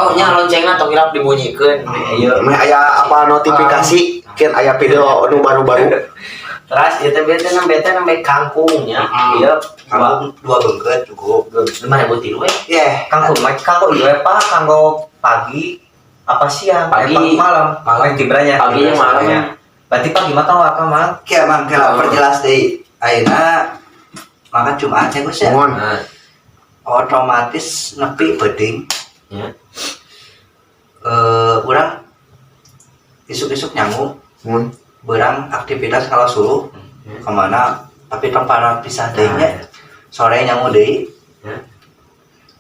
Oh nya, loncengna tong hilap dibunyikeun. Ayo. Meh aya apa notifikasi kan aya video anu baru-baru. Terus ieu teh bete nembe teh nembe kangkungnya. Iya, dua Kangkung dua beungkeut cukup. 5.000 tilu we. Yeh, Kangkung mah kanggo ieu pak, kanggo pagi apa siang? Pagi. Eh, malam. Malam. Malam tibranya. Paginya malam. Berarti pagi mah kanggo apa, Mang? Kieu, Mang, kira perjelas deui. Ayeuna makan Jumat ya, Gus, ya. Mohon. Nah, Otomatis nepi peuting. Ya. Eh, urang isuk-isuk nyangu, Mohon. Beurang aktivitas kalau suluh kemana, tapi tong para pisah deui nya. Sore nyangu deui.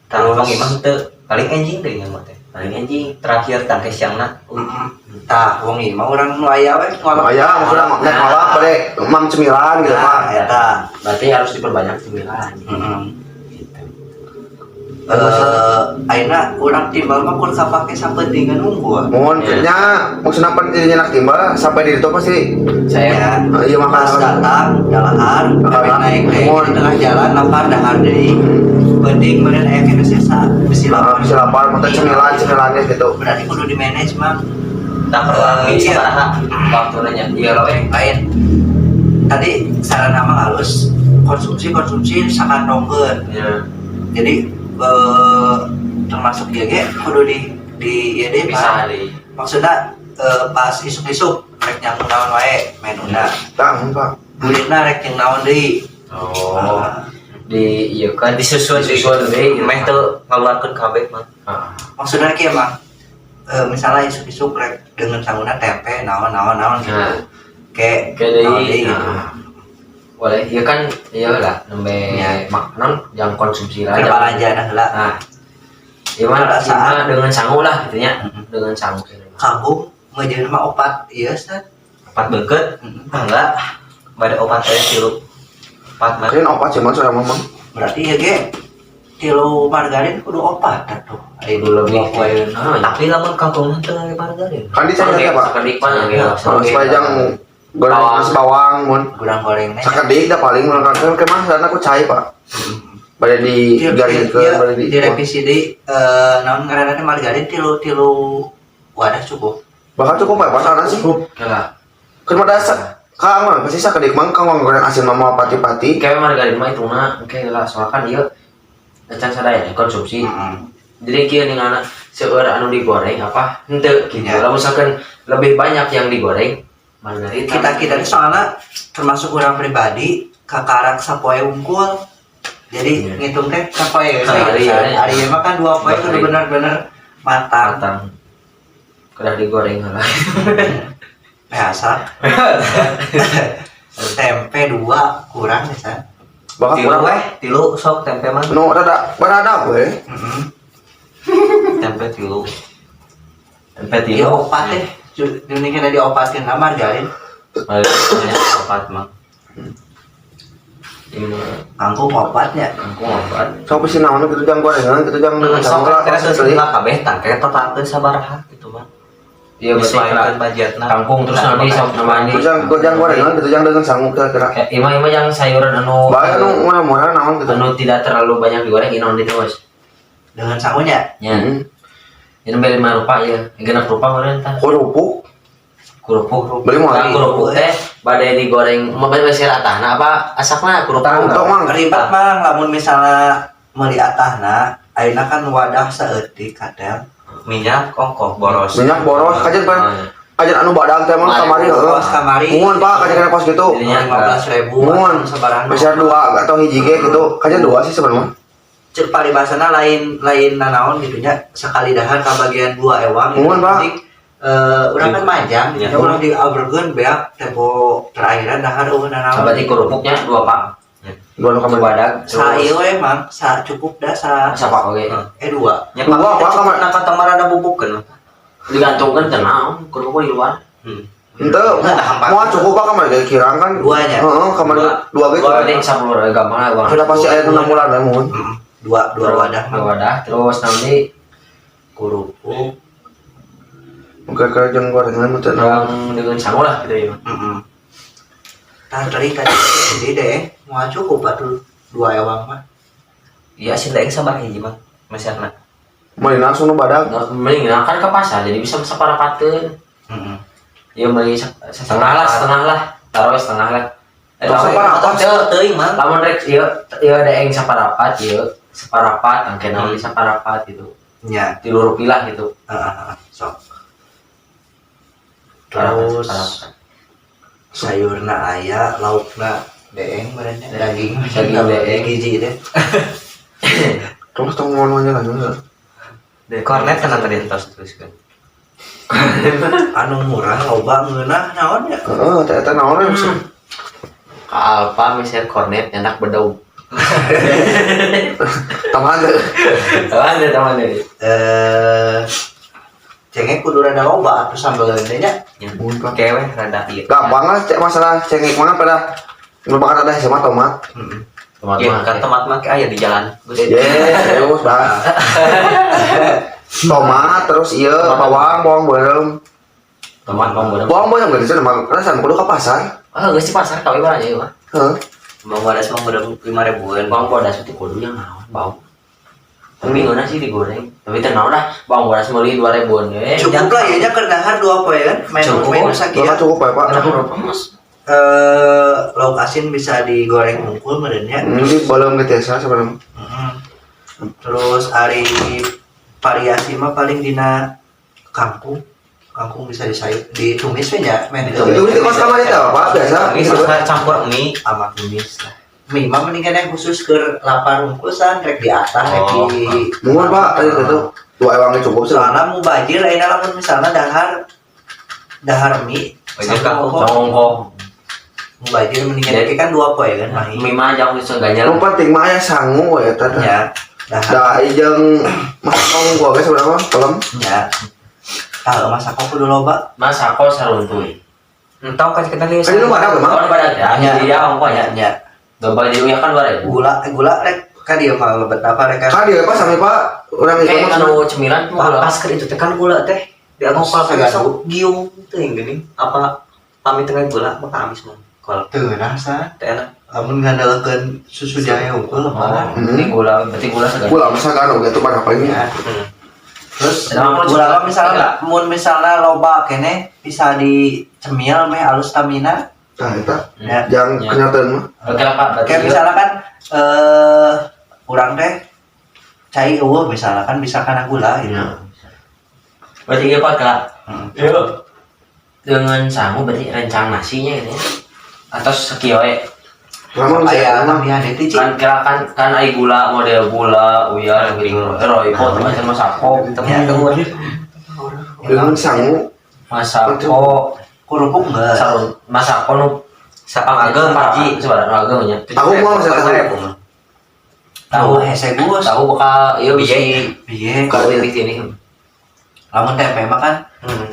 Tah, Terus- wengi mah henteu, paling enjing deui nyangu teh. Paling anjing. Terakhir tangke siangna. Heeh. Tah, wengi mah urang nu aya we ngolok. Aya maksudna nek malak bade mam cemilan gitu, Pak. Nah, eta. Berarti harus diperbanyak cemilan. Heeh. Gitu. Eh, ayeuna urang timbal mah kur kapake sapentingan unggul. Mohon nya maksudna pan jadi nyenak timbal sampai di itu pasti Saya Ya. Iya makan. Pas datang dahar, Dahar. naik naik Mohon. Di tengah jalan lapar, dahar deui. Penting meureun aya keneh sesa bisi Nah, lapar. bisa lapar, maksudnya cemilan cemilannya gitu. Berarti kudu di manage, Mang. Tak perlu Eh, iya. sabaraha. Waktu nanya iya lo eh. Lain. Tadi saran nama halus konsumsi konsumsi sakantongkeun. Ya. Jadi eh, termasuk ieu ge kudu di ieu deui, Bisa Pak. Di Maksudnya eh, pas isuk-isuk rek nyangu naon wae menuna. Tah, Pak. Kulitna rek jeung naon deui. Oh, Ah, di iya kan Disusun. Disusun deui gitu. Meh teu ngaluarkeun kabeh mah. Ah. Maksudnya kieu mah eh, misalnya isuk-isuk rek dengan sanguna tempe naon naon naon gitu. Nah. Kayak Kayak naon deui deui gitu. Nah. Boleh, iya kan, iya lah, nembe Iya. makanan jangan konsumsi lah. Keur Jangan- balanjana heula. Nah, iya mah, Pada saat- iya mah dengan sangu lah gitu nya, Mhm. dengan sangu. Kangkung meujeuh mah opat ieu, Ustaz. Opat beungkeut? Heeh. Enggak. Bade opat teh tilu. Opat mah. Kalian opat sih, Mang, sudah mamang. Berarti ya ge tilu margarin kudu opat atuh. Ayo Kudu lebih. poe. Nah, Tapi lamun kangkung mah teu ngangge margarin. Kan dicair ya, Pak. Sakedik mah ngangge. Kalau sepanjang goreng Bawang. bawang, bawang mun Gurang goreng teh. Sakedik dah paling mun kan ke mah sana aku cai, Pak. Bade di garingkeun, bade di Direvisi deui eh naon ngaranna teh margarin tilu tilu wadah cukup. Bakal cukup, Pak, pasarna sih. Kela. Kan pada Kang mah pasti sakedik mah kang goreng asin mah pati-pati. Kayak margarin mah itu mah, oke lah, soalnya kan ieu can sadaya konsumsi. Heeh. Jadi kieu ningana seueur anu digoreng apa henteu gitu. Ya. Lamun misalkan lebih banyak yang digoreng margarin. Kita kita ini soalnya termasuk orang pribadi kakarak sapoe unggul. Jadi ngitung teh sapoe. Sehari, ya. Hari mah kan 2 poe 2 kudu hari. Bener-bener matang. Matang. Kedah digoreng lah. Biasa. Tempe dua kurang bisa. Bakal Tilu kurang weh, tilu sok tempe mah. Nu rada berada we. Heeh. Tempe tilu. Tempe Iya tilu. opat deh. Ini kena diopatin lah margarin. Margarin Opat mah. Lima. Kangkung opatnya. Kangkung opat. Sok bisi naon kitu jang gorengan kitu jang dengan Sok sangu kira lah. lah kabeh tangke totalkeun sabaraha gitu mah. Iya berarti Disesuaikan budgetna. Kangkung terus nanti sok namanya Terus jang jang gorengan kitu jang dengan sangu kira-kira. Eh, ima ima yang sayuran anu Bae anu murah-murah naon gitu. Anu tidak terlalu banyak digoreng ini nanti terus. Dengan sangunya. Ya. Heeh. Ini beli lima rupa ya, genap rupa kemarin tah. Kerupuk. Kerupuk. Beli mau Nah, lagi. kerupuk teh badai digoreng, mau bade atahna apa asakna kerupuk? Untung mang. Ribet, Mang, lamun misalnya meuli atahna, ayeuna kan wadah saeutik kadang. Minyak ongkoh boros. Minyak boros kajian pan. Oh, iya. Kajian anu badag teh mang kamari heeh. Kos kamari. Muhun, Pak, kajian kena kos gitu. Jadinya 15.000 Muhun. sabaraha. Besar dua atau hiji ge gitu. Kajian dua sih sebenarnya. Cek paribasana lain lain nanaon gitu nya, sekali dahar ka bagian dua ewang gitu. Muhun, Pak. Penting, eh urang kan manjang gitu Ya. nya, urang diaberkeun beak tempo terakhiran dahar eueuh nanaon. Berarti kerupuknya dua pak. Dua nu kamari. Badag. Sa ieu we, Mang, sa cukup dah sa Siapa oke. Eh dua. Nya Dua, Pak, Pak, kamar. nah kata marana bubukeun. Digantungkan tenang, kerupuk di luar. Henteu, moal cukup, Pak, kamari ge kirang kan. Duanya. Heeh, kamari dua ge. Dua berarti 10 gampang lah uang. Sudah pasti aya nu 6 bulan we muhun. Dua dua wadah Dua mah. wadah terus nanti Kerupuk. Kira-kira jeung gorengan mah teu naon. yang dengan sangu lah gitu ya. Heeh. Tah tadi tadi ini deh, mau cukup atuh dua ewang mah. Iya sih daeng sabaraha hiji mah. Meserna. Meuli langsung nu badag. Nah, mending nah, kan ke pasar jadi bisa saparapateun. Heeh. Ya beli setengah lah, setengah lah. Taruh setengah lah. Eh, Terus saparapat? Teu, Teuing mah. lamun rek ieu ieu daeng saparapat ieu, saparapat engke naon di saparapat gitu. Nya, Tilu rupiah gitu. heeh, heeh. Sok. Terus Terus sayurna aya, laukna deeng merenya, daging Daging deeng. Gizi deh. Terus tong ngomong aja langsung. Kornet kan tadi entos teruskeun. Anu murah loba ngeunah naon ya? Heeh, teh eta naon we maksudna? Ka Alfa meser kornet nyandak bedog. Tambahan teh. Tahan deh, tahan deh. Cengek kudu rada loba atuh sambel teh nya. Mun, Pak. Oke weh rada ieu. Gampang lah cek masalah cengek mah pada nu bakal ada sama tomat. Heeh. Tomat Iya, mah. kan tomat mah aya di jalan. Gus. Ye, serius, Bang. Tomat terus iya bawang, bawang beureum. Tomat bawang beureum. Bawang beureum geus mah rasa kudu ka pasar. Ah, geus di pasar kawe barang ieu mah. Heeh. Bawang bodas mah udah 5 ribuan. Bawang bodas itu kudu yang naon bau. Tapi ngeunah sih digoreng. Tapi teu naon dah, bawang bodas meuli 2000-an we. Cukup lah ya nya keur dahar dua poe kan. Menu Cukup. menu sakieu. Bapak cukup ya, Pak. Kenapa berapa, Mas? Lauk asin bisa digoreng unggul meureun nya. Ini belum ke desa sebenarnya. Heeh. Terus ari variasi mah paling dina kangkung. Kangkung bisa disayur, ditumis we nya, men. Ditumis. Itu kos kamar itu apa biasa? Mie sama campur mie. Ama Tumis lah. mie mah mendingan yang khusus ke lapar rungkusan rek di atas rek Oh. di Mun Pak, ayo gitu. Dua ewangnya cukup sih. Soalnya mau bajir ayeuna lamun misalnya dahar dahar mie Bajir sama kangkung. ongkoh. Congkong. Mau bajir mendingan Jadi- oke kan dua poe kan mah. Mie mah jauh bisa ganjal. Nu penting mah aya sangu we eta teh. Ya, dahar Da jeung masak gua ge sebenarnya mah pelem. ya. Tahu masak kok kudu loba. Masako saruntuy. Entah kan kita lihat. Kan lu badag mah. Oh, badag ya. Ya. Jadi ya ongkoh ya. Ya. Domba jadi uyah kan 2000. Gula gula rek kan dia mah lebet apa rek kan. Kan dia Pak sampai Pak urang ikut Kayak mah. anu cemilan tuh gula. Pas keur itu teh kan gula teh. Di aku kalau Sagadu. sok giung teuing geuning. Apa pamit tengah gula maka amis mah. Kalau Teu rasa teh enak. Lamun ngandalkeun susu jahe unggul Oh, mah. berarti gula, berarti gula segar. Gula masa kan oge tuh pada apa ini? Ya. Terus Nah, gula mah misalnya enggak. mun misalnya loba kene bisa dicemil meh alus stamina. Nah, eta Ya. yang Ya. kenyataan mah. Oke lah Pak, berarti Kayak misalnya kan urang teh cai eueuh misalnya kan bisa kana gula gitu. Ya. Berarti iya Pak, Kak. Hmm. Iya. Dengan sangu berarti rencang nasinya gitu ya. Atau sekieu we. Lama bisa Aya lama. tambahan itu cik. Kan kira kan kan ai gula model gula uyah gitu. Royco macam masako. Ya. Dengan sangu Masako Kerupuk enggak? sarun masako nu Sapang ageng haji. Sebarang ageng nya. Tahu mah masalah tahu. Tahu hese gus. Tahu bakal ieu bisi Piye? ka leutik ini. Lamun tempe mah kan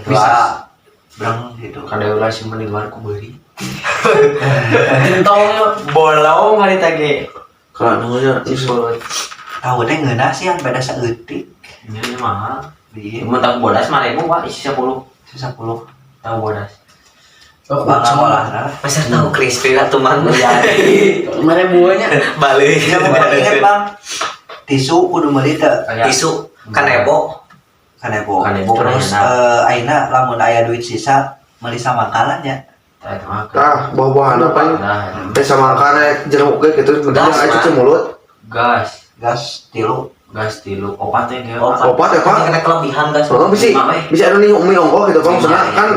bisa breng gitu. Kada ulah simpen di luar ku beuri. Entong bolong hari tadi. Kalau namanya Cipulut. Tahu teh ngeunah sih yang beda saeutik. Ini mahal. Piye? Mun tahu bodas mah ribu Pak, isi 10. Sisa 10. Tahu bodas. Oh, bangga ngolahna lah. Masa tahu crispy lah tuh man. Mana buahnya? Balik. Ya bukan inget bang. Tisu kudu meuli teu. Kayak Tisu kanebo. Kanebo. Kanebo, Terus kanebo. Aina lamun aya duit sisa meuli samangkalan nya. Tah, itu mah. Tah, buah-buahan apa ini? Nah, Teh sama rek jeruk ge gitu, penting Gas, aja Pak. cuci mulut. gas, Gas tilu. gas tilu opat teh kayak Opat. Opat ya, Pak? Kena kelebihan gas. Oh, bisa Lima, weh. bisa anu nih umi ongkoh gitu Pak maksudnya kan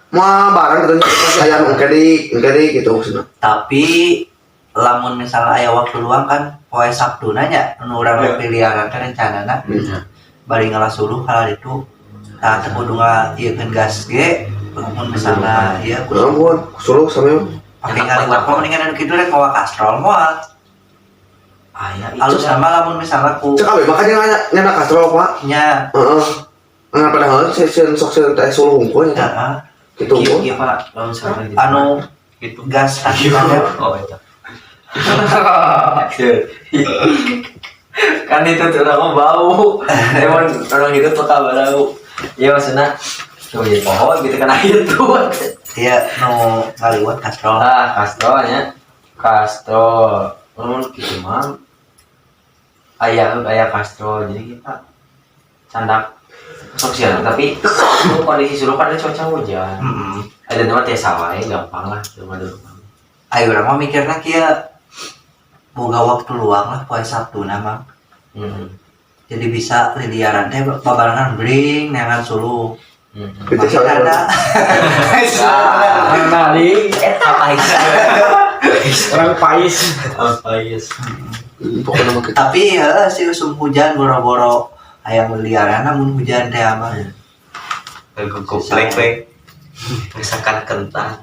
mau barang gitu pasti aya nu engke deui gitu maksudnya. Tapi lamun misalnya aya waktu luang kan poe Sabtu nanya nu urang rek piliharan teh rencanana bari ngalah suluh hal itu tah teu kudu ngaieukeun gas ge lamun misalnya ieu Ya ampun, suluh sampe pake ngaliwat mah mendingan anu kitu rek mawa kastrol moal. Aya itu. Alus sama lamun misalnya ku cek awe makanya nanya nyana kastrol Pak. nya Heeh. Nah, padahal saya sok sieun teh suluh hungkul nya heeh gitu. Iya, iya Pak, lamun sampai gitu. anu Gitu. gas tangkiannya Oh itu. Kan itu tuh orang mah bau. Emang orang itu tuh bau. Iya maksudnya tuh ya pohon gitu kan air tuh. iya nu ngaliwat kastrol. Ah, kastrol nya. Kastrol. Mun kitu mah aya aya kastrol jadi kita Candak sok sieun, tapi itu kondisi suluh kan ada cuaca hujan. Ada nama tiasa wae, gampang lah cuma di rumah. Ayo urang mah mikirna kieu, boga waktu luang lah poe Sabtu mah. Jadi bisa liliaran teh babarengan bring neangan suluh. Itu siapa? Ada. Nari Apa itu? orang pais. Apa yes? Pokoknya mah kita. Tapi ya si usum hujan boro-boro hayang liliaran namun hujan teh mah. Goblek we. Misalkan kentang.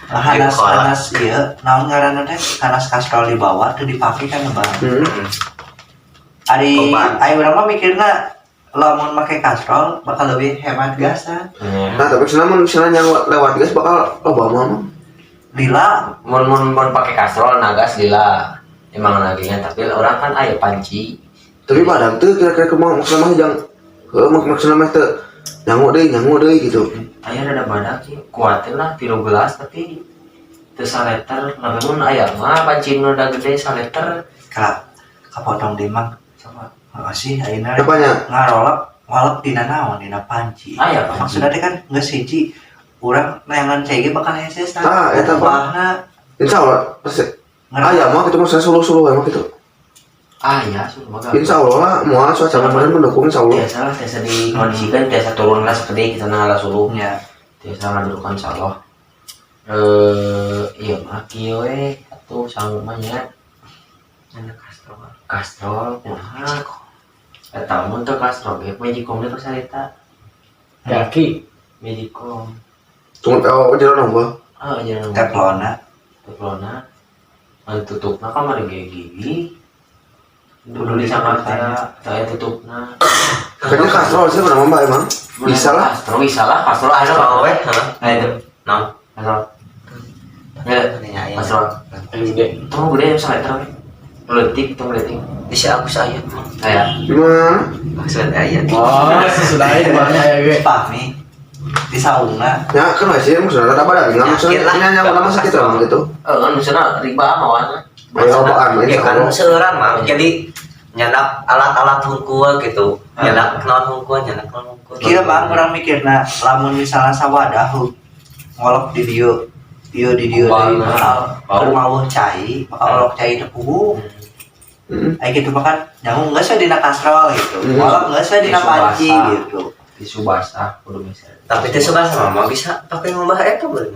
Hanas Di kolak. Hanas ieu naon ngaranna teh, hanas kastrol dibawa teu dipake kan bang. Ari Kompan. ari urang mah mikirna lamun make kastrol bakal lebih hemat gas ah. Nah, tapi misalnya mun misalnya yang lewat gas bakal loba mah. Lila. Mun mun mun pakai kastrol nagas lila emang nagihnya, tapi orang kan aya panci. Tapi badan tuh kira-kira kumaha maksudnya mah jang heuh maksudnya mah teu nyangu deui, nyangu deui gitu. Aya rada badak sih kuatin lah 13, tapi teu saliter. Nah, mun aya mah panci nu udah gede saliter. Ka kapotong di mang. Sama. Makasih ayeuna. Apanya? Ngarolap ngolep dina naon, dina panci? Aya panci. Maksudnya teh kan geus hiji urang neangan cai ge bakal hese. Tah, eta, Pak. Kuahna. Insya Allah pasti aya mah gitu, maksudnya suluh-suluh emang gitu. Aya suluh mah. Insya Allah lah, moal cuaca kemarin mendukung, insya Allah. Biasa lah, biasa dikondisikan, biasa turun lah seperti kita ngalah suluh. Ya. Biasa ngadudukan, insya Allah. Iya mah kieu we atuh sanggup mah nya. Enak kastrol. Kastrol kumaha eta mun teu kastrol ge magicom teh sarita. Kaki. Magicom. Tunggu, oh, jalan nongol. Ah, jangan. Teflona. Teflona. Mun tutupna kamari ge gigi kudu disangka teh saya tutupna. Kayaknya kastrol sih pernah mbak emang. Bisa lah. Kastrol bisa lah, kastrol ada. Kastrol we, heeh. Nah itu. Naon? Kastrol ya. Nya aya. Kastrol. Gede. Tunggu gede yang liter we leutik, tunggu leutik. Di si Agus aya mah. Aya. Gimana? Maksudnya aya. Oh, sesudah itu mana ya gue. Pahmi di saungna. Ya kan masih maksudnya ada badan nggak maksudnya Yakin lah. nya yang lama sakit lah gitu. Eh kan misalnya riba mawana. Ayo apaan Ya insya kan Allah. seueuran mah. Jadi nyandak alat-alat hungkul gitu. Nyandak naon hungkul, nyandak naon hungkul. Kieu bang, urang mikirna lamun misalnya sawadah ngolok di dieu dieu di dieu deui Kumaha? bakal Bau. keur maweuh cai, bakal olok cai teu puguh. Aya kitu mah kan nyangu geus we dina kastrol gitu. Ngolok geus we dina Tisu panci basah. gitu. Tisu basah kudu bisa. Tapi teh suka sama mah bisa pakai ngubah eta boleh.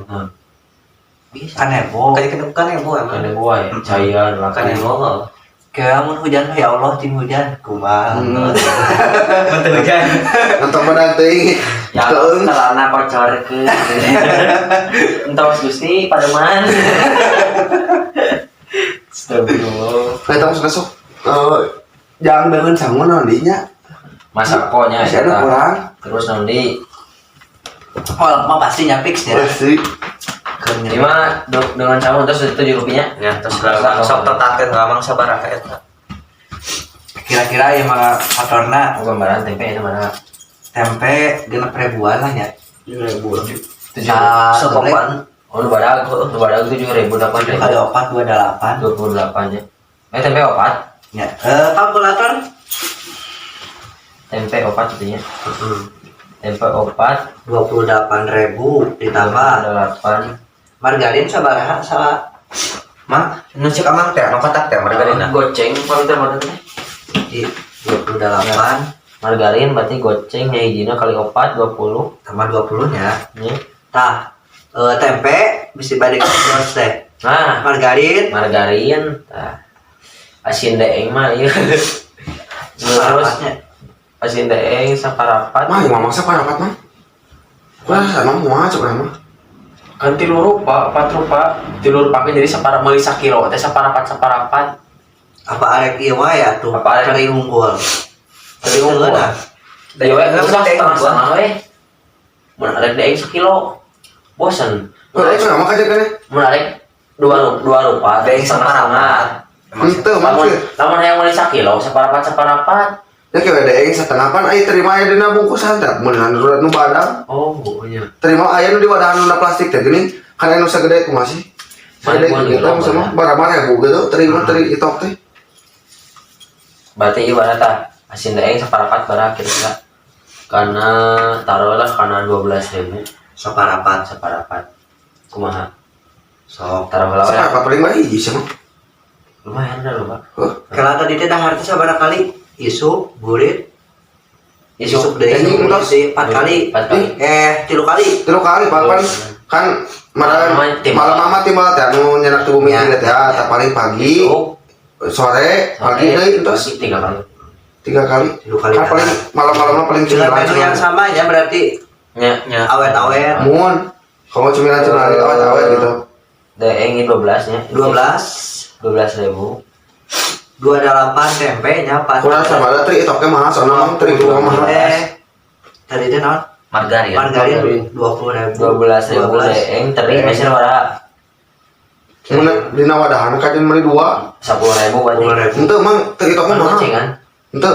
Bisa. Kan heboh. Kan kan kan heboh emang. Kan gua ya cair lah. Kan heboh. Kayak mun hujan mah ya Allah cing hujan kumaha. Betul hujan. Nonton badan teuing. Ya Keung. celana kocor ke. Entos Gusti pademan. Astagfirullah. Nah, itu maksudnya sok eh, jangan dengan sangu naon dinya. Masakonya Masih ada eta. kurang. Terus nanti Ngolok mah pasti nya fix ya. Pasti. Keur ini mah dengan sangu terus tujuh rupiahnya. Ya, terus lamang sok tetakeun lamang sabaraha eta. Kira-kira ya mah motorna. Oh, gambaran tempe ini mana? Tempe 6 ribuan lah ya. 7 ribu. Tujuh. Nah, Sepopan. Oh, lu badag 7.000, 8.000. Kali opat 28. 28 ya. Eh, tempe opat. Ya, kalkulator. Tempe opat gitu ya. Tempe opat. 28.000 ditambah 8. Margarin sabaraha salah? Mah, nu cek amang teh, nu kotak teh margarina. Goceng paling terbatas teh. Di 28. Margarin berarti goceng nya hijina kali opat 20. Tambah 20 nya. Nya. Tah, tempe bisa balik terus teh. Nah, margarin. Margarin tah. Asin deeng mah ieu. Terus Saparapatnya. Asin deeng saparapat. Mah, yang mama siapa dapat mah? Kurang sama moal cok mah. Kan tilu rupa, empat rupa, tilu rupa jadi sapara meuli sakilo teh saparapat saparapat. Apa arek ieu wae atuh? Apa arek? Teri unggul. Teri unggul. Nah, Deui we Deeng udah setengah unggul. setengah we. Mun arek deeng sakilo bosen. Kok itu nama kaca kan? Mun arek dua rupa Deeng setengah setengah. Ente mah Lamun sih. lamun hayang meuli sakilo saparapat saparapat. Ya kayak deeng setengah pan ai terima aya dina bungkusan teh mun nu nu badang. Oh, iya. Terima aya nu di wadahan nu plastik teh geuning kan aya nu sagede kumaha sih? Sagede Mana gitu gua sama ngira, barang ribu gitu terima teri itok teh. Berarti ibarat tah asin deeng saparapat bara kira-kira. Karena taruhlah karena 12.000 Saparapat. Separapat. Kumaha? Sok. Taruhlah we. Seperempat paling mah hiji sih mah. Lumayan dah loh, Pak. Kalau tadi teh dahar teh sabaraha kali? Isuk, burit, Isuk isuk deui, Anjing, isuk entos. deui, 4 kali. 4 kali. Eh, 3 kali. Tilu kali Pak kan kan malam Malam timbal. malam mama timbal teh anu nyenak tubuh Ya. mimpi teh tah paling pagi Isuk, sore pagi deui entos pagi 3 kali. 3 kali. 3 kali. Kan paling malam-malam mah paling Dengan cemilan. menu yang sama ya berarti Nya. Nya. awet-awet. Mun kalau cemilan-cemilan awet-awet gitu. Deeng 12 nya. 12 12.000. 28 tempe nya 4. Kurang sama ada tri itu mahal soalnya mah tri itu mahal. Eh, tadi teh naon? Margarin. Margarin 20.000. 12.000 deeng teri mesin sabaraha? Mun dina wadahan kajian meuli dua. 10.000 berarti. 10.000. Henteu mang tri itu mah mahal. Gocengan. Henteu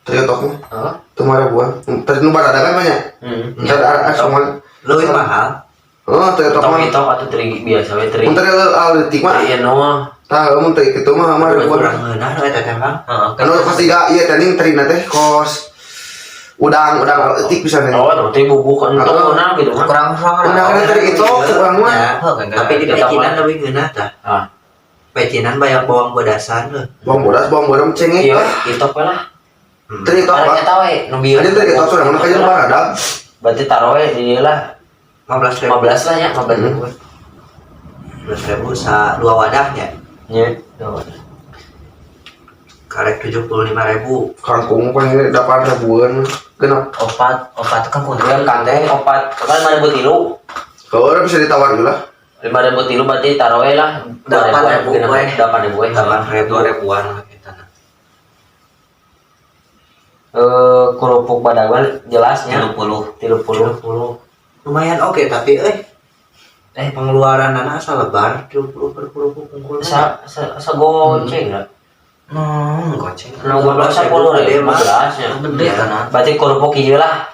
tri itu mah Heeh. teu ribuan. Tri nu barada kan banyak. Hmm. Entar ada semua. Leuwih mahal. Oh, tri itu Tok mah. itu atau teri biasa we teri. Mun tri leutik mah. Teri anu mah. Tah mun tri kitu mah mah ribuan. Kurang ngeunah we teh Bang. Heeh. Anu kos tiga ieu teh ning tri na teh kos udang udang leutik pisan teh. Oh, tuh teh bubuk entong Heeh. nah gitu mah. Kurang kurang. Udang tri itu urang mah. Ya, Heuh, kan. tapi di pecinan lebih ngeunah tah. Ah. Pecinan banyak bawang bodasan leuh. Bawang bodas, bawang bodas cengek. Iya, itu we lah. Tri itu Tarik apa? eta we nu bieu. Ada tri itu sudah mana kajian barada. Berarti taruh we di dieu lah 15.000. 15 lah ya, 15.000. 15.000 sa dua wadahnya. Nya. Karek 75.000. Kangkung paling 8 ribuan genep. Opat, opat kan kudu Yang kangkung opat kan 5.003. Kalau orang bisa ditawar juga lah. 5.003 berarti taruh we lah 8.000 we. 8.000 we. 8.000. 2 ribuan kita. Eh, kerupuk badagan jelasnya 30. 30. 30. Lumayan oke tapi Eh. pengeluaran anak asal lebar 30 per kerupuk unggul. Sa sa sa goceng lah. Goceng. Nu goblok 10 ribu 15 nya. Gede kan. Berarti kerupuk hiji lah.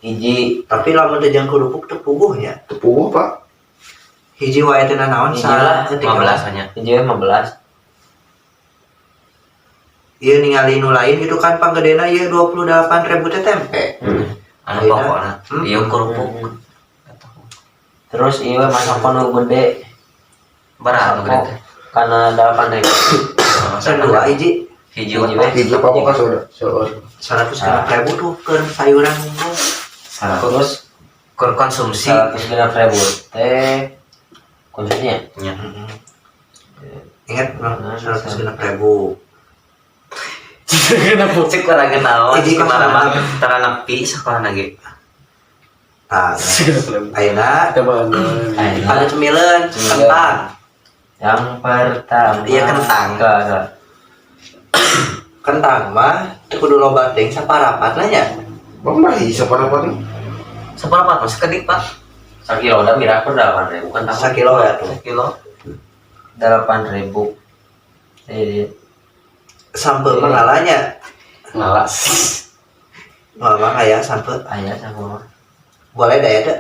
Hiji Tapi lamun teh jang kerupuk teu puguhnya. Tepuh pak. Hiji wae teh naon Hiji sa lah, 15 hanya. Hiji we 15. Ieu ningali nu lain gitu kan panggedena ieu 28.000 teh tempe. Anu Ayeuna. pokokna. Ieu kerupuk. Terus ieu masak nu gede. Berat nu gede teh. Karena 8.000. Sen dua hiji Hiji Hiji we. we. Hiji apa apa sudah. Seueur. 100.000 tuh keur sayuran unggul. Terus Kur konsumsi. 106.000 teh konsumsinya. Nya. Ingat 106.000. Kenapa? Cek kurang naon Hiji kemana kosong. mah tara nepi sekolah ge. Tah, ayeuna Kita bahan. Ayeuna. pada cemilan Cemilan. kentang. Yang pertama. Iya, kentang. Enggak, enggak. Kentang mah teu kudu loba teuing saparapat lah nya. Bang mah hiji saparapat nih. Seberapa mas kedik pak? Sakilo udah mirah pun 8.000 kan tahu. Sakilo ya tuh. Sekilo. 8.000. Jadi Sampe mah ngalanya. Ngalas. Mama aya sampe. ayah sama Boleh dah ya deh.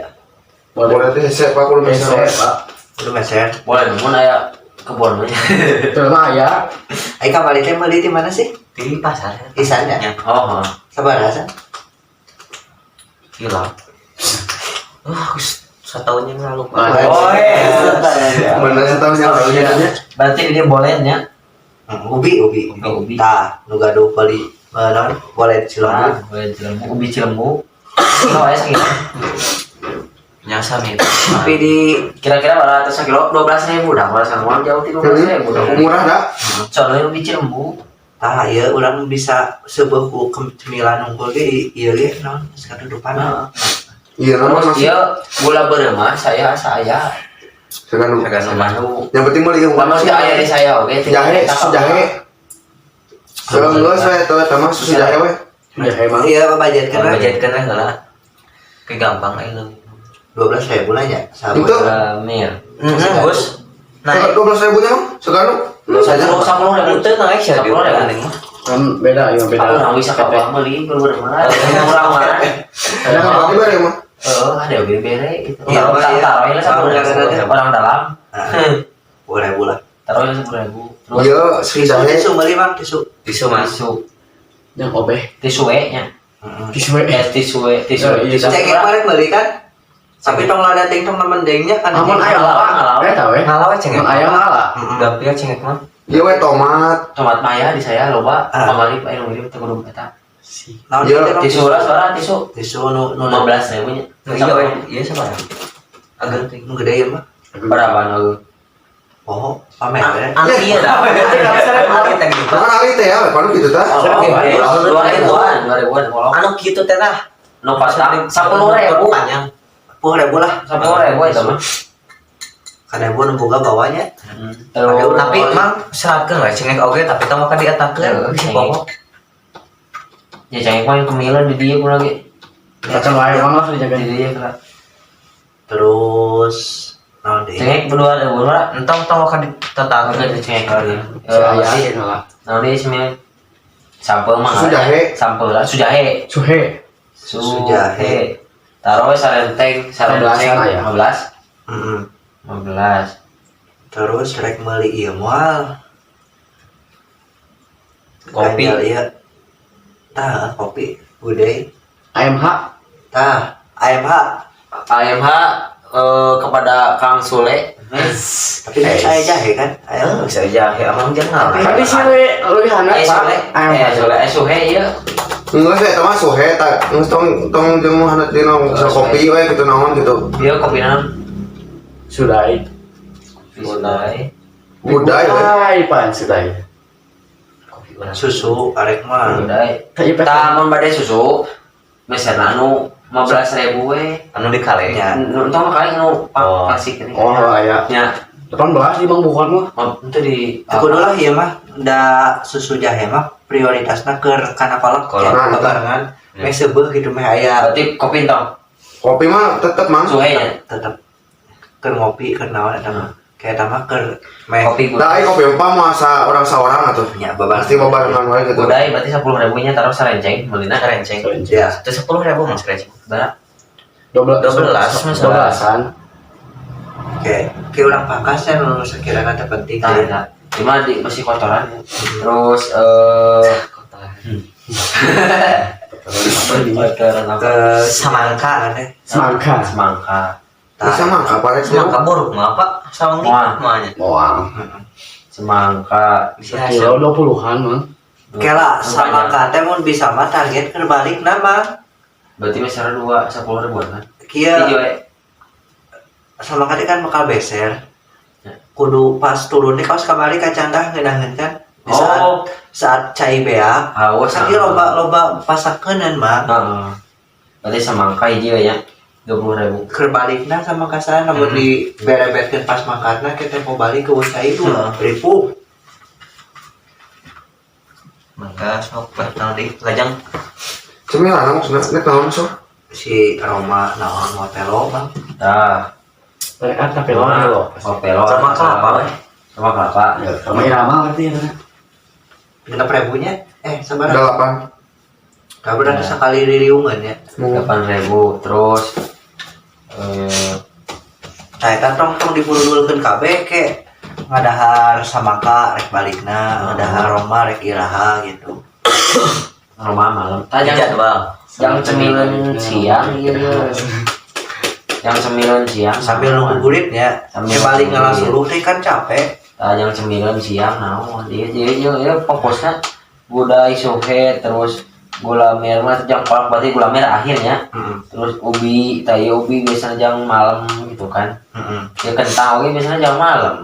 Boleh. Boleh teh hese pak kudu Hese, meser. Pak. Kudu meser. boleh namun ayah kebon mah. Itu mah aya. Ai kamari teh meuli di mana sih? Di pasar. Isannya. Nya. Oh, oh. Sabaraha san? Kilo. Wah, setahun yang lalu pak. Nah, Oh, iya. Bener setahun yang lalu nya. Berarti dia bolehnya. Ubi, ubi. Oh, ubi. Tah, nu gaduh beli naon? Boleh cilembu. Ah, boleh cilembu, ubi cilembu. Kilo ya sekilo. Nya sami. Tapi di Kira-kira berapa sekilo? 12.000 dah. Kalau sama jauh 13.000 dah. Murah dah. Soalnya ubi cilembu. tah ieu urang bisa seubeuh ku cemilan unggul ge di ieu ge naon geus katutupan. Iya nama Terus masih. dia gula beremah saya saya Seganu. Seganu. Yang penting beli yang Lama sih ayah di saya oke. Jahe, susu jahe. Kalau enggak saya tahu sama susu jahe we. Sudah emang. Iya, budget kan Budget kan heula. Kayak gampang aja lu. 12.000 lah nya. Sabun. Itu Mir. Gus. Naik. 12.000 nya mah seganu. 10.000 Itu naik sih. 10.000. Kan beda ya beda. Aku nggak bisa kabar beli bermana. Murah mana? Ada kan berarti bare mah. Oh, ada yang bere gitu. Iya, Orang iya. taruh ini 10.000. Orang dalam. Boleh lah. Taruh ini 10.000. Terus Iya, si Tisu, jahe. tisu meuli Bang, tisu. Tisu mas. tisu Yang obeh. tisu we nya. Tisu we. Eh, tisu we, tisu. Oh, iya. Tisu. Cengek balik beli kan? Tapi tong lada ting tong nemendengnya kan. Amun aya Ngalawan, lah. ngalawan. Eh tahu we. Ngalawe cengek. Mun aya mah lah. Gampil cengek mah. Ieu we tomat. Tomat maya di saya loba, Ah. kamari pak yang ngirim teu kudu eta. Naon Iya, teh, Bang? Tisu lah suara tisu. Tisu nu nu 15.000 nya. Nu iya we, iya sabaraha? Ageng teh. nu gede ya mah. Berapa nu? Oh, pamer ya. Anu iya dah. Ali teh gitu. Kan ali teh ya, panu kitu tah. Oh, 2.000-an, 2.000-an kolong. Anu kitu teh tah. Nu pasang 10.000. Panjang. 10.000 lah. 10.000 eta mah. Kan ibu nu boga bawanya. Terus Tapi emang seratkeun we cengek oge tapi tong maka dietakeun Cengek. poho. Ya cengek mah yang kemilan di dia pun lagi. Kacang wae emang lah Di dijaga. dia kena. Terus naon deui? Cengek berdua ada berdua. Entong tong maka ditetakeun. Oke, cengek lagi. Si aya lah. Nah, ini sebenarnya sampel mah. Susu jahe. Sampel lah, sujahe. Suhe. Sujahe. Taruh we sarenteng, sarenteng 15-an aya. 15. Heeh. 15. Terus rek meuli ieu moal. Kopi. Ganjal ieu. Tah, kopi gudeg. AMH. Tah, AMH. AMH kepada Kang Sule. Tapi saya jahe kan? Eh, AMH. bisa jahe emang jangan. Tapi si we leuwih hangat Eh Pak. Sule, AMH. eh Sule, eh Suhe ieu. Enggak sih, eta mah suhe tah. Geus tong tong jeung haneut dina kopi we kitu naon gitu. Ieu kopi naon? Sudai. Kopi Sudai. Budai we. Sudai pan sudai. Kopi urang. Susu arek mah. Sudai. Tah ieu Tah mun bade susu, meserna anu 15.000 we. Anu di kale. Ya. Nu entong mah kali nu Oh. klasik ini. Oh aya. Nya, 18 di Mang Bukan mah. itu di Teu kudu lah ieu mah da susu jahe mah prioritasna keur kana kolak Kolak. ya, babarengan meh seubeuh gitu meh aya berarti kopi entong. Kopi mah tetep mang. Suhe nya. tetep keur ngopi keur naon eta mah. Kayak eta mah keur meh Kopi Da ai kopi mah masa orang saorang atuh. nya babarengan. Pasti babarengan wae gitu. Budai berarti 10.000 nya taruh sarenceng meulina. Renceng. Ya. Itu 10.000 mas renceng. Berapa? 12 12 mas. 12-an. Oke, oke urang pangkas ya nu sekiranya teh penting. Nah, nah. Cuma di masih kotoran. Terus kotoran apa? Ke Samangka. teh. Semangka. Semangka. Bisa mah kapan Semangka buruk mah apa? Sawang Wah. mah nya. Moal. Semangka. Bisa Kilo 20-an mah. Kela samangka teh mun bisa mah target keur balik nama. Berarti misalnya dua 10.000-an kan? Kieu Iya, we. samangka teh kan bakal beser. Ya. Kudu pas turun teh kaos kamari kacangkah ngeunaheun kan. Di saat Oh, saat cai beak haus. kan ieu loba loba pasakeunan mah. Heeh. Berarti semangka hiji we nya. 20.000. Keur balikna sama kasana namun di berebetkeun pas mangkatna kita mau balik ke cai itu ripuh. Mangga sok lah naon deui lajang. Cemilan maksudna nek naon sok? Si Roma naon mau telo bang. Tah. Mereka tapi lo lo. Oh, pelo. Sama kelapa we. Sama kelapa. Ya, sama Irama berarti ya. 6.000 nya sabaraha? Delapan. Kabar ada sekali ririungan ya. 8.000 terus Nah, eta tong tong dibululkeun kabeh ke ngadahar samangka rek balikna, ngadahar Roma rek iraha gitu. Roma malam. Tah Di jangan jadwal. yang cemilan siang iya iya. Yang cemilan siang Sambil nunggu guritnya, Sambil sambil balik nunggu ngalah gurit. suluh teh kan capek. Tah yang cemilan siang naon. Iya iya iya iya fokusnya gudai suhe terus gula merah mah jang kolak berarti gula merah akhirnya. Heeh. Terus ubi, tai ubi biasanya jang malam gitu kan. Heeh. Ya kentang oge biasanya jang malam.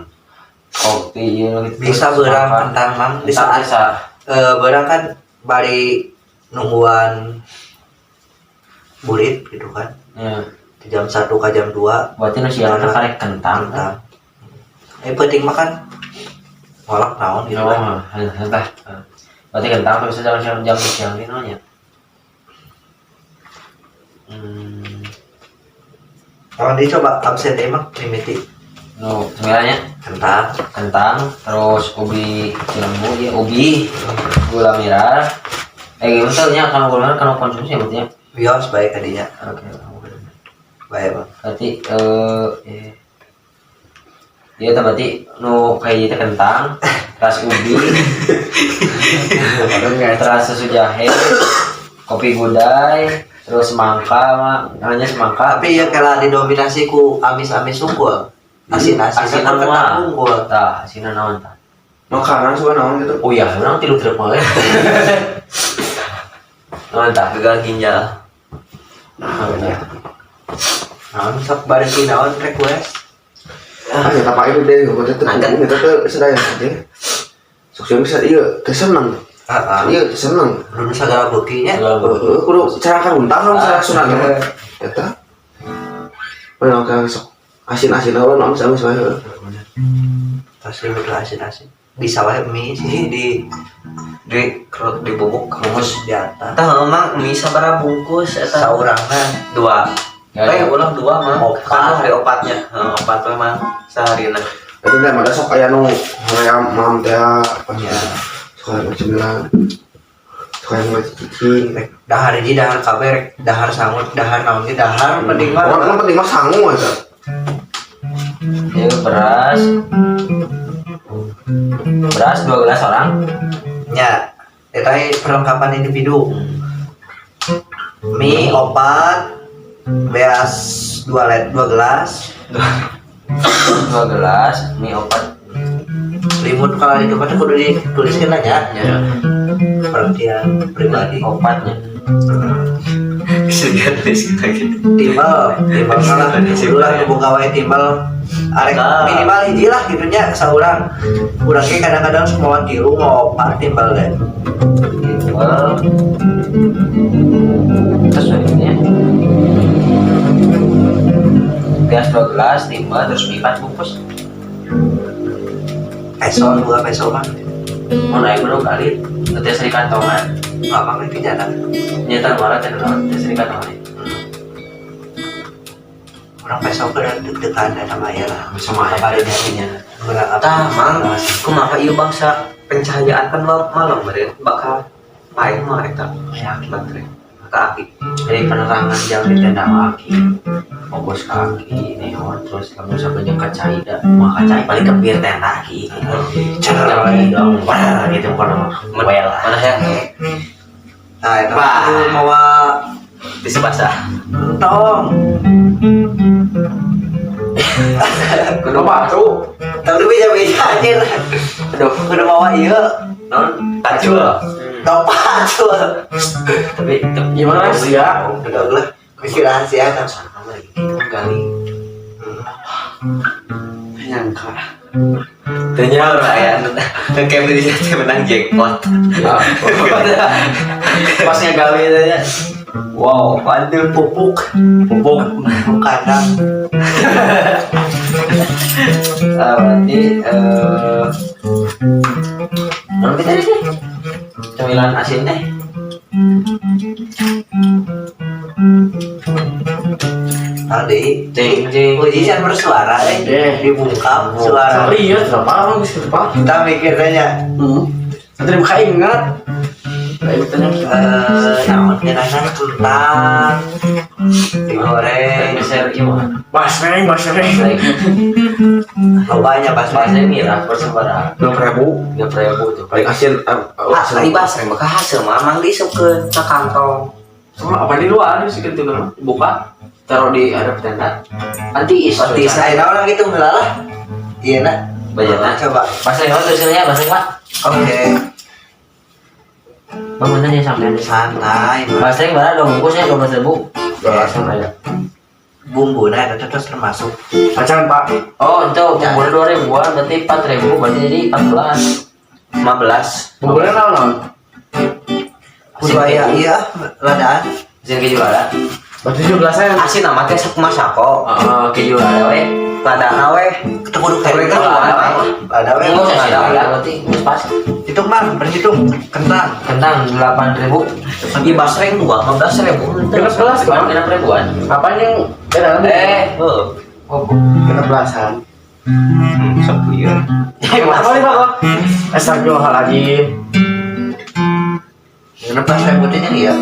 Kopi iya gitu. Bisa Terus berang makan. kentang mang di Kentang saat bisa. berang kan bari nungguan burit gitu kan. Ya. Di jam 1 ke jam 2 Berarti nu siang teh karek kentang. kentang. Penting makan ngolak naon gitu kan. Oh, entah. Berarti kentang tuh bisa jam siang jam siang ini namanya. Kalau dicoba absen deh emang mimiti Nu cemilannya kentang. Kentang, terus ubi cilembu ya ubi, gula merah. Gimana tuh nya kalau gula merah kalau konsumsi ya berarti ya. Bios baik tadinya. Oke. Baik bang. Berarti dia tuh berarti nu kayak gitu kentang, teras ubi, Padahal nggak teras susu jahe, Kopi gudai, terus semangka mah, namanya semangka. Tapi ya kalau didominasi ku amis-amis unggul. Asin-asin Asinan kan kentang mah. unggul. Tah, asinan naon tah? Makanan suka naon gitu. Oh iya, urang tilu truk mah. Naon tah? Gagal ginjal. Nah, ya. Naon sok bari ti naon request. Ah, ya tapak itu deh, gua teh Nugget. itu teh sedaya aja. Sok sieun bisa ieu teh seneng. Heeh. Ieu teh seneng. Kudu sagala beuki nya. Heeh, kudu cara karuntah kan cara sunat mah. Eta. Mana kan sok asin-asin awan amis-amis wae. Heuh. Pasti udah asin-asin. Bisa wae mie sih di Di kerut dibubuk bungkus di atas. Tah emang mie sabaraha bungkus eta? Saurangna Dua. Ya, Eh, ya. ulah dua mah. Opat. Kan hari opatnya. Heeh, opat mah mah saharina. Eta teh mah sok aya nu hoream mam teh apa Ya. Suka yang cemilan. Suka yang cicing. rek dahar hiji dahar kabeh rek dahar sangut dahar naon ge dahar penting mah. Pokoknya penting mah sangu eta. Ya, beras. Beras 2 gelas orang. Nya, eta we perlengkapan individu. Mie opat, beas 2 let 2 gelas, 2 gelas, mie opat. Limut kalau itu mah kudu dituliskeun aja. Ya. Perhatian pribadi. Opatnya. Segan gitu. Timbal, timbal malah kudu lah nu boga wae timbal. Arek Nah. minimal hiji lah gitu nya saurang. Urang ge kadang-kadang semua tilu mau opat timbal deh. Timbal. Terus ini ya. Beras 2 gelas, timbal, terus mie 4 bungkus. Peso dua peso mah. Mau naik belum kali? Nanti seri kantongan. Lama kan kejana. Nyata marah teh naon? Teh seri kantongan. Urang peso ke deg-degan eta mah ya lah. Sama Kabar nya. Menang apa? Tah mang, kumaha ieu bangsa pencahayaan kan malam meureun bakal paeh mah eta Ya, baterai. Ka aki. Jadi penerangan jam di tenda aki. Fokus ke aki, neon, terus kamu sampai jeung kacai da. Mah kacai paling kepir tenda aki. Cer. Jam dong, wah gitu bukan well. Mana ya? Nah, eta Bah. kudu mawa Tisu basah. entong. Kudu Apa tuh? Tapi beja-beja anjir. Aduh, Kudu mawa ieu. non Pacul. Tong pacul. Tapi Gimana sih ya? Udah lah. Mikir rahasia kan. Sama lagi kita gali. Nyangka. Tanya orang ya, kayak beli teh menang jackpot. Pas ngegali aja. Wow, waduh Pupuk, pupuk. pupuk kandang. Ah, berarti non kita sih cemilan asin deh. Tadi Jeng jeng. Uji can bersuara eh. Eh. Dibungkam suara. Sorry ya, tidak paham geus kitu Pak. Kita mikirnya Nanti muka ingat. Nah, itu tanya naon ngeunahna kentang digoreng Geser ieu mah. Basreng, basreng. lobanya pas Bahasa mirah persebara. 6.000 3.000 tuh. paling asin Ah, tadi basreng mah hasil mah mang diisupkeun ka kantong. Sama apa di luar sih gitu kan? Buka, taruh di hadap tenda. Anti is. Pasti saya orang gitu heula lah. Iya nak. Bajana. Coba. Bahasa yang tulisannya bahasa Pak. Oke. Bangunannya sampai Santai. Bahasa yang mana dong bungkusnya 12.000. Belasan aja. Bumbu nah itu terus termasuk. Acan Pak. Oh, itu bumbu 2.000-an berarti 4.000 berarti jadi 14. 15. Bumbunya naon naon? Kudu aya iya ladaan. Asin keju lada. Berarti 17-an. Asin nama teh sok masako. Heeh, keju lada we. Ladana we. Itu kudu kayak Mereka gitu. lada we. Lada we. Enggak usah Lada. lada berarti geus pas. Hitung bang, berhitung kentang. Kentang 8.000. Di basreng 2 15.000. Genep belas Bukan Bang. genep ribuan. Apaan yang dalam Heeh. Oh, genep belasan. Sok ieu. Apa nih Pak? Astagfirullahaladzim. Genep belas ribu teh nya iya.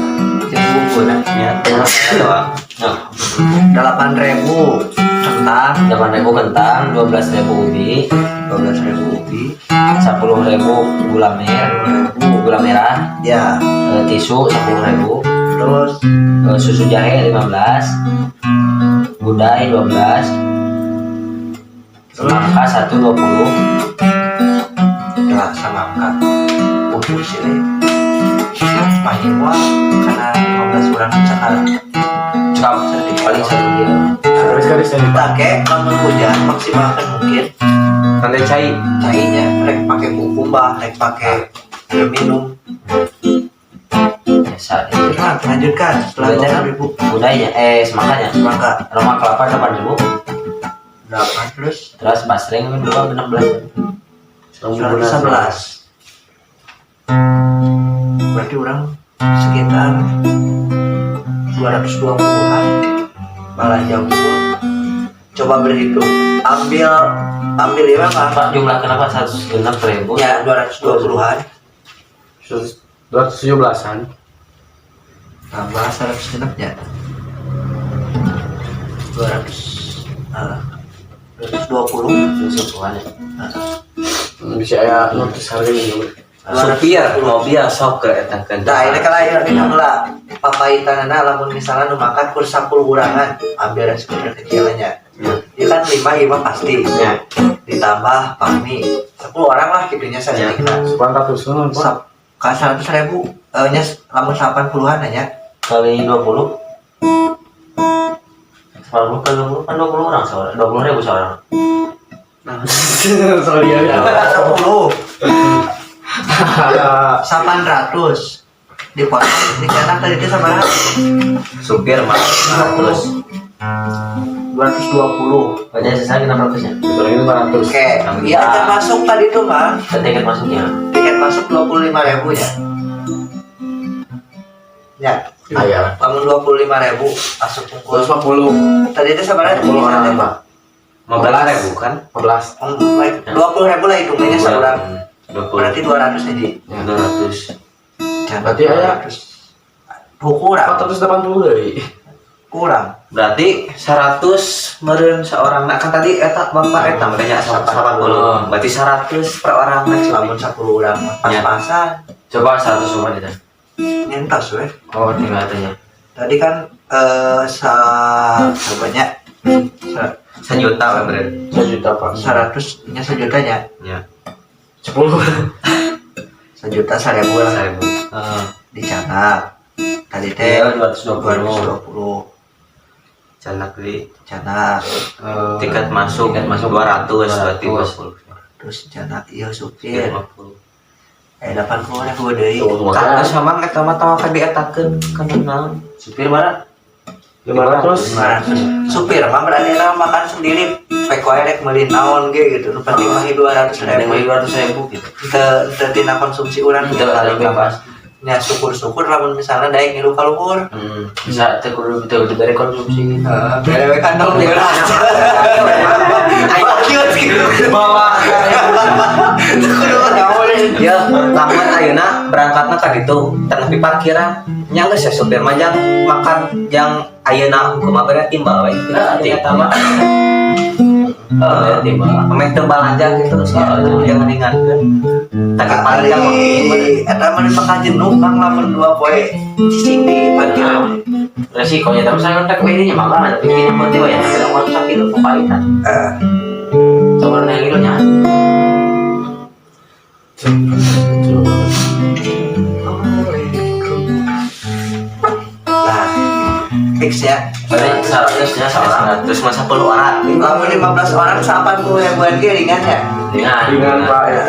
Jeung bumbu nah. Ya. Doang. 8.000 kentang, 8.000 kentang, 12.000 ubi, 12.000 ubi, 10.000 gula merah, gula merah, ya tisu 10.000, Terus Susu jahe 15, gudai 12, semangka 120. Gelas samangka. Butuh sih deh. Main wah karena 15 orang sekarang. Cekap paling 1 kilo. Sekali sekali. Pakai lamun hujan maksimalkan mungkin Tanda cai. Cainya rek pakai kukumbah, rek pakai air minum. Biasa. Nah, lanjutkan setelah Udah, 20 ribu. Gudainya, semangkanya. Semangka. Aroma kelapa 8.000. Delapan terus Terus basreng dua 16. 111. Berarti orang sekitar 220-an malah jauh. Coba berhitung, ambil ambil ya mah. Pak, jumlah kenapa 106.000? Ya, 220-an. 217-an. Tambah 100 genepnya 200, 220. 220-an ya. Bisa ya notis harganya dulu. Supir mobil sok ke eta ke. Nah, ini kalau ya kita lah papaitanana lamun misalnya nu makan kur 10 urangan, ambil resiko terkecilnya. Dia kan 5 5 pasti. Ya. Ditambah pahmi 10 orang lah gitunya saeutikna. 800 an, Pak. Sap ka 100 ribu nya lamun 80-an nya. Kali 20. 80 kali 20 kan 20 orang seorang, 20.000 seorang. Sorry ya. 10 800 dipotong dicetak tadi itu sama Supir mah 100. 220. Berarti sisa 600 ya? Dikurangi 500. Oke, iya, tiket masuk tadi tuh mah. Dan tiket masuknya. Tiket masuk 25 ribu ya. Ya, Ah, ya. lamun 25 ribu masuk unggul. 250. Tadi itu sebenarnya 10 orang, Pak. 15 ribu kan? 15. Baik, 20 ribu lah hitungannya seorang. 20. Berarti 200 aja. 200. Jangan Berarti aya 200. Oh, kurang, 480 deui. Kurang. Berarti 100 meureun seorang, nah kan tadi eta bapak eta makanya 80. Berarti 100 per orang nah. Lamun 10 orang mah pas-pasan. Coba 100 semua kita. Nyentos weh. Oh, tinggal tanya. Tadi kan sa banyak Sejuta lah berarti. 1 juta, Pak. 100 nya sejutanya. Ya. 10. Sejuta seribu lah. 1000. Dicatat tadi teh. Iya, 220. 220. Canak di Canak. Tiket masuk. Tiket masuk 200 berarti 200. 20. Terus canak iya supir 50. 80 ribu deui. Tuh, Kan sama eta mah tau kan dietakeun kan naon. Supir mana? 500. 500 supir mah berarti lah makan sendiri pek wae rek meuli naon ge gitu, nu penting mah 200 Ada yang ribu. 200.000 gitu. Teu teu tina konsumsi urang. Kita ada bebas. Nya syukur-syukur lamun misalnya daek ngilu ka luhur. Bisa teu kudu teu kudu dari konsumsi gitu. Heeh, bere we kantong beras. Ayo gitu. Bawa Teu kudu naon. Ya, lamun ayeuna berangkatna ka ditu, tengah di parkiran. Nya geus ya supir mah jang makan jang ayeuna kumaha bere timbal we. Eta mah. Eh, timbal. Ameh teu balanja gitu terus ya, jangan ringankeun. Tapi paling jang Kali eta mah bakal jenuh, Kang, lamun 2 poe cicing di parkiran. Resikonya tapi saya kontak ini nya mah tapi ini penting ya ada waktu sakit itu kepahitan. Eh, Coba nang itu nya. Nah, fix ya. Berarti 100 nya seorang. Terus masa 10 orang. Lamun 15 orang 80 ribuan ge ringan ya. Ringan. Ringan, Pak, ya.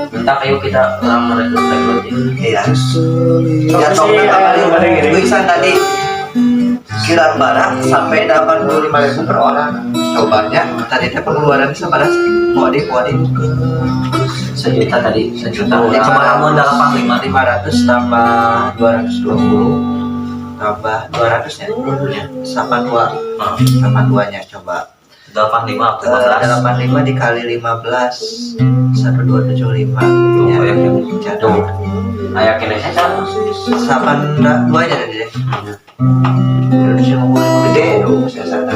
Bentar, ayo kita orang merekrut rekrut ya. Iya. Tapi Jatuhnya sih, kembali kemarin. tulisan tadi kilang barang sampai 85 ribu per orang. Cobanya tadi teh pengeluaran seberapa? Wadi wadi. Sejuta tadi. Sejuta. Ya, cuma lamun 85. 500 tambah 220 tambah 200 ya, 82. 82 nya coba. 85 Eh, 15. 85 dikali 15 1275 ya. Tuh, ya. Jatuh. Aya kene saya 82 nya tadi deh. 255 gede tuh saya sana.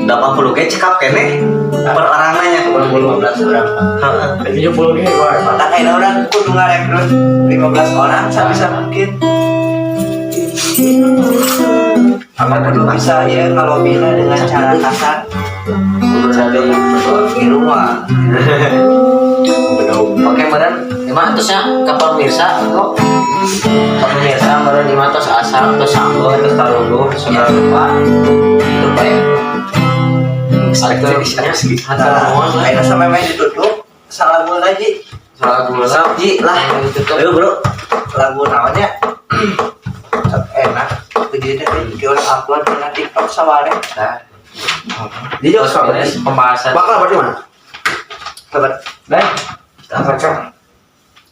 80 ge cekap keneh per orangnya nya. 15 orang. Heeh. 70 ge, Pak. Tak kayak orang kudu ngarekrut 15 orang sabisa mungkin. Apa kudu bisa ya ngalobina dengan cara kasar Cari di rumah. Oke, meren emang terusnya ke pemirsa kok. Ke pemirsa meren lima tos asal tos sambal tos tarunggu segala rupa. Itu baik. Atau hatur Nah, nuhun lah. akhirnya sampai main ditutup salagu lagi. Salah gula. Ji lah. Ditutup. Ayo bro. Lagu namanya enak begitu teh orang upload ke TikTok saware. Nah, Di jauh terus beres pembahasan. Bakal berarti mana? Kabar. Baik. Kaca.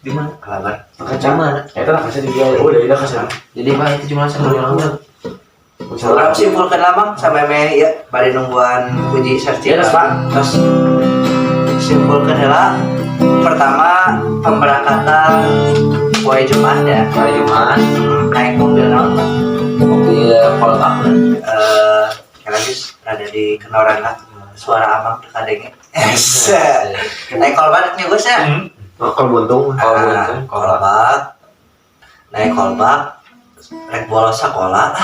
Di mana? Kabar. Kaca. Mana? Itu lah kaca di dia. Oh, dari kaca. Jadi Pak itu cuma satu orang. Urang simpulkan lama sampai me ya bari nungguan puji searching. Ya, Pak. Terus simpulkan heula pertama pemberangkatan poe Jumat ya. Hari Jumat, Naik mobil naon? Mobil kolbak. Eh, lagi rada di kenoran lah suara amang teu kadenge. Naik kolbak nya Gus ya. Oh, kalau buntung. Kalau buntung, Kolbak. Naik kolbak rek bolos sekolah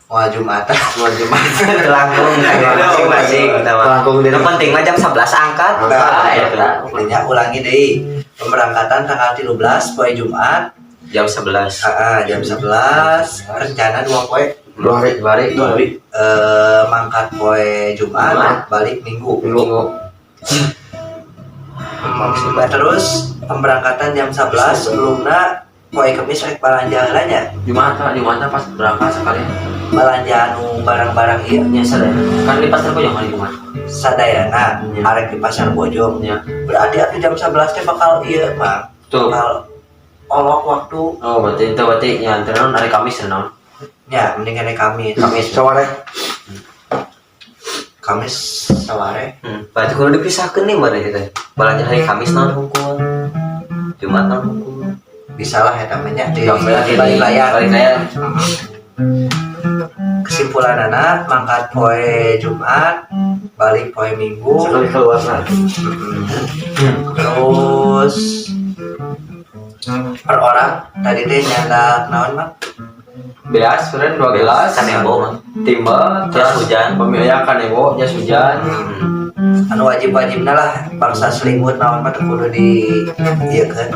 mau Jumatan. Cuma Jumat. Langkung masing-masing kita mah. Langkung dari Yang penting mah jam 11 angkat. Nah, ya, eta. Intinya ulangi deh pemberangkatan tanggal 13 poe Jumat. Jam 11. Ah, jam 11 rencana 2 poe. 2 hari. 2 hari. 2 hari. Eh, mangkat poe Jumat, Jumat. Balik Minggu. Minggu. Terus pemberangkatan jam 11 sebelumnya poe Kemis rek balanja heula nya. Jumat, Pak. Jumat pas berangkat sekali. Balanja anu barang-barang ieu. Ya sadaya. Kan di pasar Bojong hari Jumat. Sadayana Ya. arek di pasar Bojong. Ya. Berarti atuh jam 11 teh bakal ieu mah Tuh. bakal olok waktu. Oh, berarti itu berarti nyanter non hari Kamis ya non. Ya mendingan hari Kamis. Kamis. Saware. Kamis saware. Berarti kudu dipisahkeun nih mana teh. Balanja hari Kamis naon hungkul. Jumat naon hungkul. Bisa lah ya namanya di Balik balik layar. Balik layar. Kesimpulan anak mangkat poe Jumat balik poe Minggu. Sekali keluar nah. Terus per orang tadi teh nyandak naon mah? Beas, keren 2 gelas. Kanebo mah. Timbel, Jas terus hujan. Pemilihan kanebo, jas hujan. Anu wajib wajibna lah bangsa selimut naon mah teu kudu di ieu kan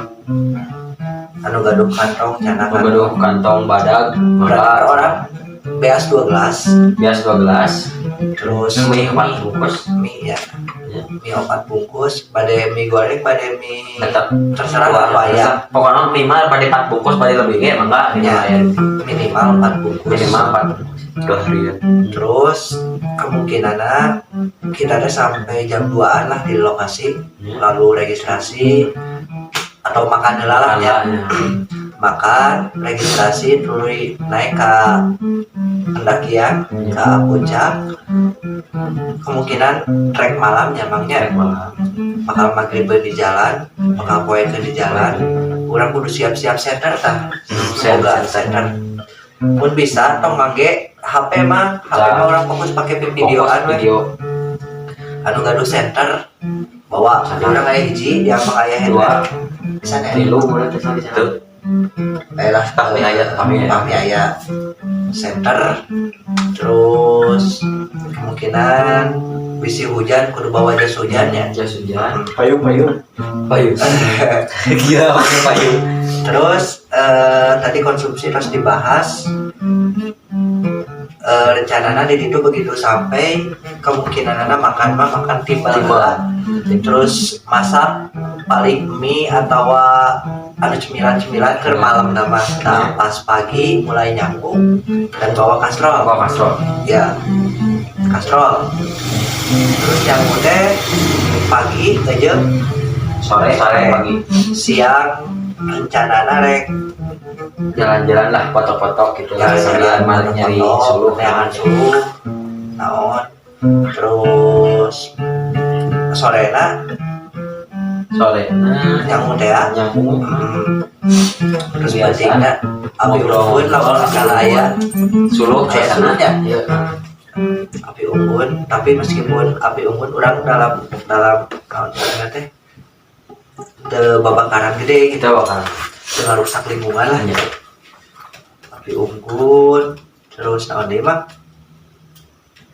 anu gaduh kantong candak. Anu gaduh kantong badag, Berarti per mangga. Orang beas 2 gelas. Beas 2 gelas, Terus mie 4 bungkus, mie ya. Ya. Mie 4 bungkus, bade mie goreng, bade mie Tetap terserah apa ya. Pokoknya mie mah pada 4 bungkus pada lebih ge mangga Ya. ya. Minimal 4 bungkus. Minimal 4 bungkus. 2 harian. Terus kemungkinan kita ada sampai jam 2an lah di lokasi. Lalu registrasi atau makan heula lah ya. Mangga, ya. Makan, registrasi, terus naik ke pendakian ke puncak. Kemungkinan trek malam nyamangnya. Trek malam. Bakal maghrib di jalan, bakal poe ke di jalan. Urang kudu siap-siap senter tah. Semoga senter pun bisa tong ngangge HP mah. HP mah urang fokus pakai videoan Fokus we. Video. Anu gaduh senter bawa. Senter. Urang aya hiji di amang aya Dua. handphone bisa nih. Tilu boleh terus di sana. Tuh. Ayolah. Pahmi aya. Pahmi aya. Pahmi aya senter. Terus kemungkinan bisi hujan kudu bawa jas hujan ya. Jas hujan. Payung payung. Payung. Gila pakai payung. Terus tadi konsumsi terus dibahas. Rencananya di situ begitu sampai kemungkinan makan mah makan timbal Timbal. heula. Terus masak paling mie atau ada cemilan-cemilan ke malam nama. Nah, pas pagi mulai nyambung dan bawa kastrol. Bawa kastrol. Ya, kastrol. Terus yang udah pagi aja Sore, Sore. Pagi. Siang rencanana rek Jalan-jalan lah, foto-foto gitu lah sambil jalan-jalan, nyari foto, suluh. Neangan suluh naon. Terus sorena Sore nah nyambung teh ya. Nyambung. Terus Biasa. pentingnya api Ngobrol. unggun lamun misalnya aya suluh. Aya Aya suluhnya. Iya. Api unggun, tapi meskipun api unggun urang dalam dalam naon ngaranna teh teu babakaran gede gitu. Kita bakal Teu ngarusak lingkungan lah. Iya. Api Api unggun terus naon deui mah?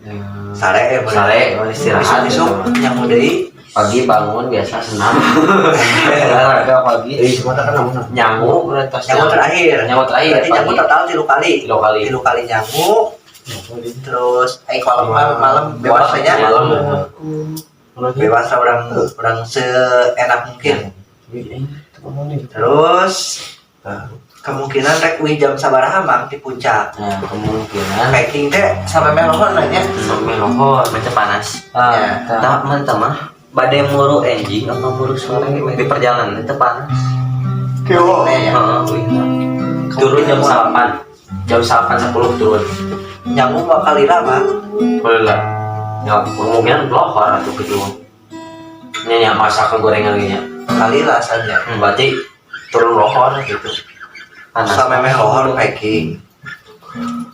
Ya. Sare ya. Sare, oh, istirahat. Isuk-isuk nyangu deui. Pagi bangun biasa senam. Olahraga pagi. Eh, semata kan namun. Nyangu udah tos. Nyangu terakhir. Nyangu terakhir. Berarti nyangu pagi. total 3 kali. 3 kali. 3 kali nyangu. Terus kalau malam, malam bebas aja. Malam. Bebas lah, orang orang seenak mungkin. Terus kemungkinan rek uih jam sabaraha mang di puncak? Nah, kemungkinan Packing teh sampai melohon nanya. Sampai lohor. Macam panas. Ah, Ya. tah. Tak mantap mah. Bade muru enjing apa muru sore di perjalanan itu panas. Kyo. Ya. Heeh, uih. Turun jam 8. Jam 8.10 turun. Nyangu bakal lila mah. Boleh lah. Ya, kemungkinan lohor atau gitu. Nya masak ke gorengan gini ya. Kali lah saja. Berarti turun lohor gitu. Panas. Sampai lohor packing.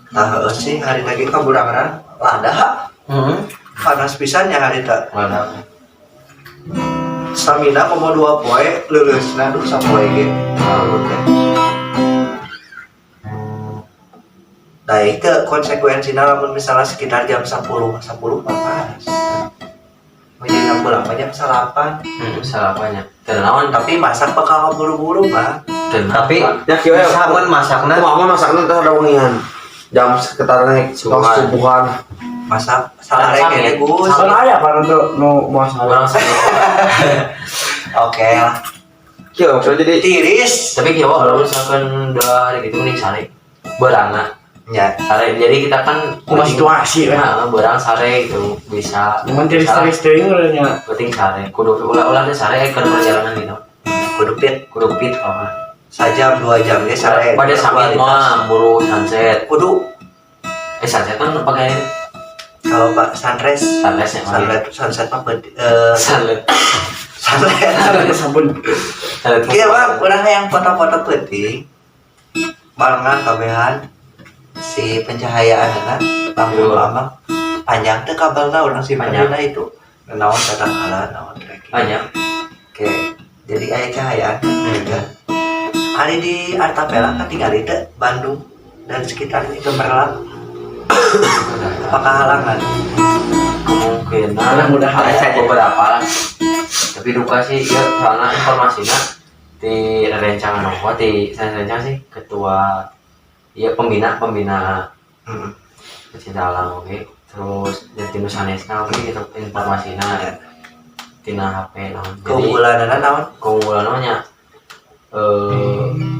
Nah, heueuh sih hari lagi kaburangan lada. Heeh. Panas pisan nya hari tak. Mana? Stamina komo 2 poe leuleusna, duh, sapoe ge. Lalu teh. Nah itu konsekuensinya lamun misalnya sekitar jam 10, 10 mah panas. Menjadi pulang mah jam 9. Salapannya. Teu naon. Tapi masak bakal buru-buru mah. Teu naon. Tapi Ya kieu ya. bisa mun masakna. Kumaha mah masakna teh ada wengian. Jam sekitar naik Subuhan. subuhan. Masak salah Samit. kene Gus. Soalnya aya apa nu nu mau salah. Orang sakit. Oke lah. Kieu maksudnya jadi Tiris. Tapi kieu kalau misalkan dua hari gitu mending sare. Berangna. Ya. Sare. Jadi kita kan Kumaha situasi kan. Nah, berang sare gitu bisa. Cuman tiris-tiris teuing udah nya. Penting sare. Kudu ulah-ulah teh sare ke perjalanan gitu. Kudu fit. Kudu fit apa. Sajam 2 jam ge sare. Pada samit mah buru sunset. Kudu. Eh, sunset kan pakai Kalau Pak sunrise. Sunrise ya. Sunrise, sunset mah Sunset. Sunrise. Ada sabun. Sunset. Iya bang, urang yang foto-foto penting barengan kabehan si pencahayaan kan lampu Iya. lama panjang teh kabelna urang simpen Panjang. dina itu naon tatangkalan naon tracking. Banyak. Oke, jadi aya cahayaan kan hari di Artapela kan tinggal itu Bandung dan sekitarnya gemerlap, apakah halangan? Kemungkinan Mudah-mudahan. ada beberapa lah, tapi duka sih ya, soalnya informasinya di rencana nopo di saya rencana sih ketua ya, pembina pembina pecinta alam, oke, terus dari tim sanesna, oke gitu informasinya tina HP naon, jadi Keunggulan naon? Keunggulan namanya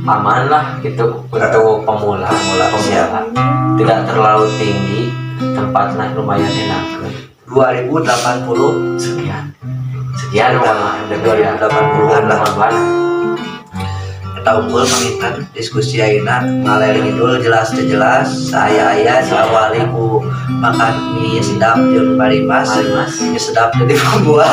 aman lah gitu untuk pemula Pemula, pemula, tidak terlalu tinggi, tempatnya lumayan enak. 2080 Sekian sekian uang 2080-an lah. 80-an. Eta unggul panginten diskusi ayeuna ngaler ngidul jelas teu jelas saya aya diawali ku makan mie sedap jeung Marimas. Marimas. Mie sedap jadi pembuat.